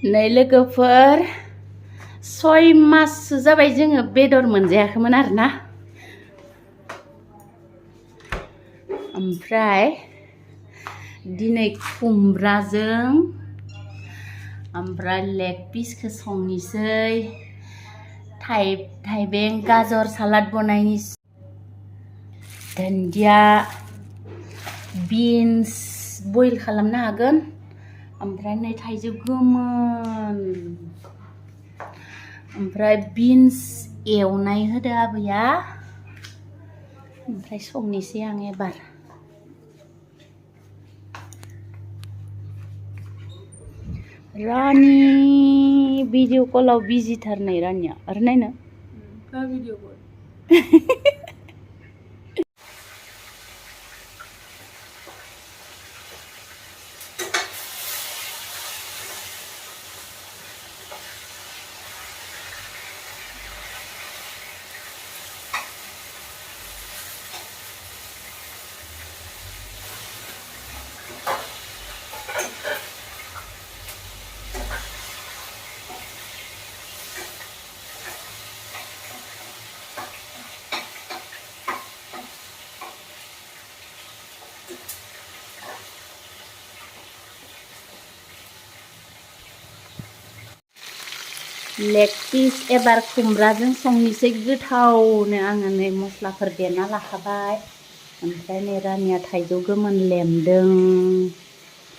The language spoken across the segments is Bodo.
नै लोगोफोर 6 माससो जाबाय जोङो बेदर मोनजायाखैमोन आरोना। ओमफ्राय दिनै खुमब्राजों ओमफ्राय लेग पिसखौ संनिसै, थाइबें गाजर सालाद बनायनिसै, दुन्दिया बिन्स बइल खालामनो हागोन। ओमफ्राय नै थाइजौ गोमोन, ओमफ्राय बिन्स एवनाय होदो आबैया। ओमफ्राय संनिसै आं एबार। रानि भिडिअ कलाव बिजिथार नै रानिया आरो नायनो मा भिडिअ कल? लेग पिस एबार खुमब्राजों संनिसै गोथावनो। आङो नै मस्लाफोर देना लाखाबाय। ओमफ्राय नै रानिया थाइजौ गोमोन लेमदों।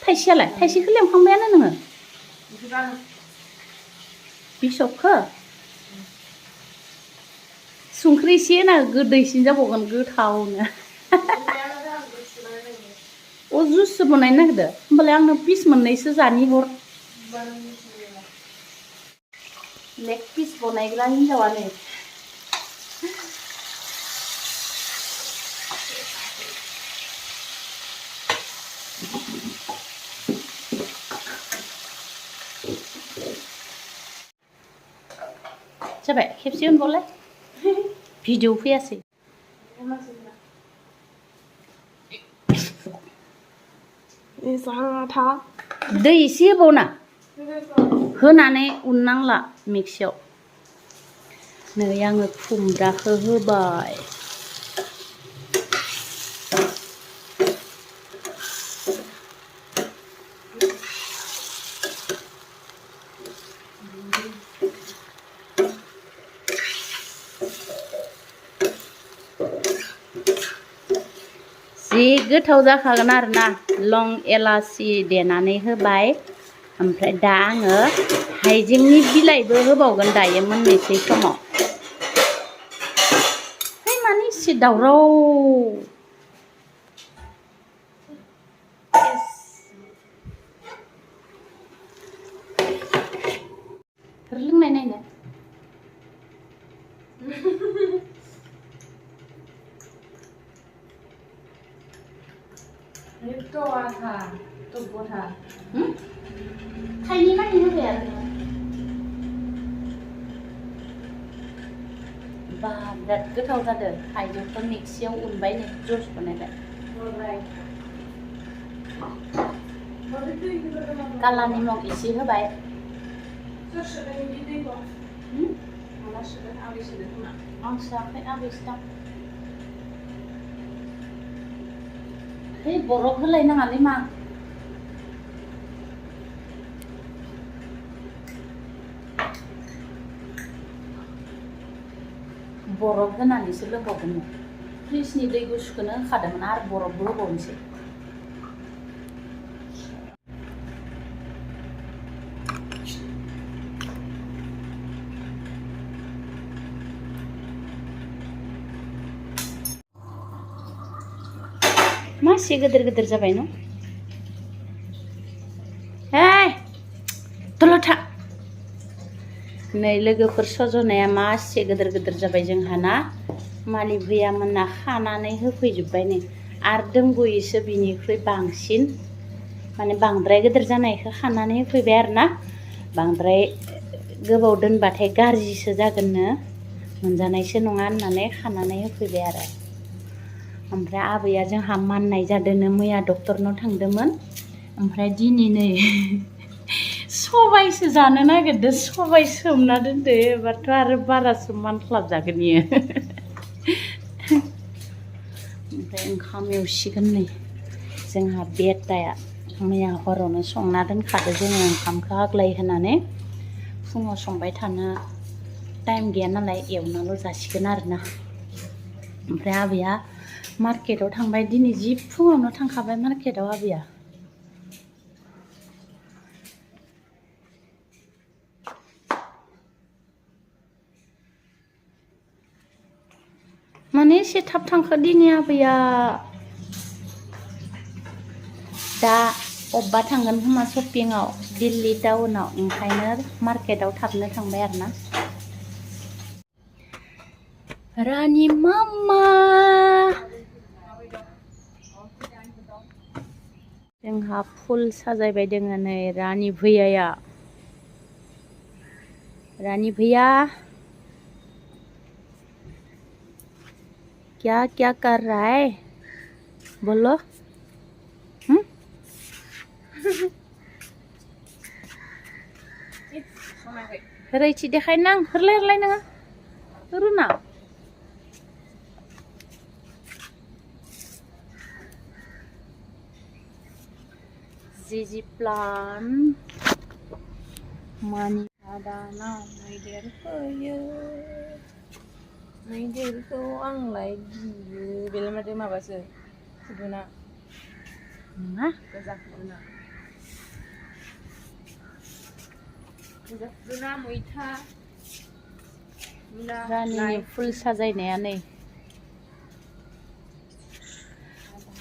थाइसेयालाय? थाइसेखौ लेमखांबायानो नोङो? बिसबखौ? संख्रि एसे होना गोदैसिन जाबावगोन गोथावनो। अ जुससो बानायनो नागिरदों? होमबालाय आंनो पिस मोननैसो जानि हर। लेग पिस बनायग्रा हिन्जावा नै। जाबाय खेबसे होनबावलाय। भिडिअ फैयासै। दै एसे होबावना होनानै उननांला मिक्सियाव। नै आङो खुमब्राखौ होबाय। जि गोथाव जाखागोन आरोना। लं एलासि देनानै होबाय। ओमफ्राय दा आङो हाइजेंनि बिलाइबो होबावगोन दायो मोननोसै समाव। है मानो एसे दावराव? लोंनाय नायनो। थाइनै मानि होबाय आरो बा बिराद गोथाव जादों। थाइजौखौ मिक्सियाव उनबाय नै जुस बानायबाय। काला निमक एसे होबाय। आं सोआखै आबैसो दां। है बरफ होलायनाङालै मा। बरफ होनानैसो लोंबावगोन। फ्रिजनि दै गुसुखौनो होखादोंमोन आरो बरफबो होबावनोसै। मासे गिदिर गिदिर जाबाय न'? hey दलद था। नै लोगोफोर सजनाया मासे गिदिर गिदिर जाबाय जोंहाना। मालि भैया मोनना खानानै होफैजोब्बाय नै। आरो दंबावोसो बिनिख्रुइ बांसिन। माने बांद्राय गिदिर जानायखौ खानानै होफैबाय आरोना। बांद्राय गोबाव दोनबाथाय गाज्रिसो जागोननो, मोनजानायसो नङा होननानै खानानै होफैबाय आरो। ओमफ्राय आबैया जोंहा माननाय जादोंनो मैया डक्टरनाव थांदोंमोन। ओमफ्राय दिनै नै सबायसो जानो नागिरदों सबाय सोमना दोनदो एबारथ' आरो बारासो मानख्लाबजागोन इयो ओमफ्राय ओंखाम एवसिगोन नै जोंहा बेटाया मैया हरावनो संना दोनखादो जोङो ओंखामखौ आग्लाय होनानै फुङाव संबाय थानो टाइम गैया नालाय एवनाल' जासिगोन आरोना ओमफ्राय आबैया मार्केटाव थांबाय दिनै जि फुङावनो थांखाबाय मार्केटाव आबैया माने एसे थाब थांखो दिनै आबैया दा अब्बा थांगोन खोमा शपिंआव दिल्ली टाउनाव ओंखायनो मार्केटाव थाबनो थांबाय आरोना रानि मामा जोंहा फुल साजायबाय दोङो नै रानि भैयाया रानी भैया क्या क्या कर रहा है बोलो रैथि देखाय नां हरलाय नोङो रुना जिजि प्लान मानि आदानाव मैदेर फैयो मैदेरखौ आंलाय गियो बेलाय माथो माबासो खुदुना नङा गोजा खुदुना मैथा रानिनि फुल साजायनाया नै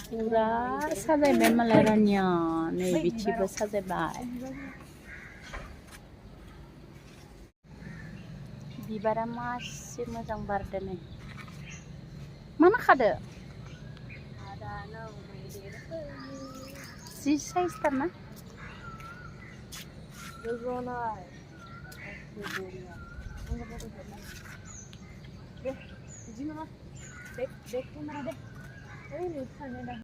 पुरा साजायबाय मालाय रानिया नै बिथिंबो साजायबाय बिबारा मासे मोजां बारदो नै मानो खादो जि साइजथार ना दे बिदि नङा दे केमेरा दे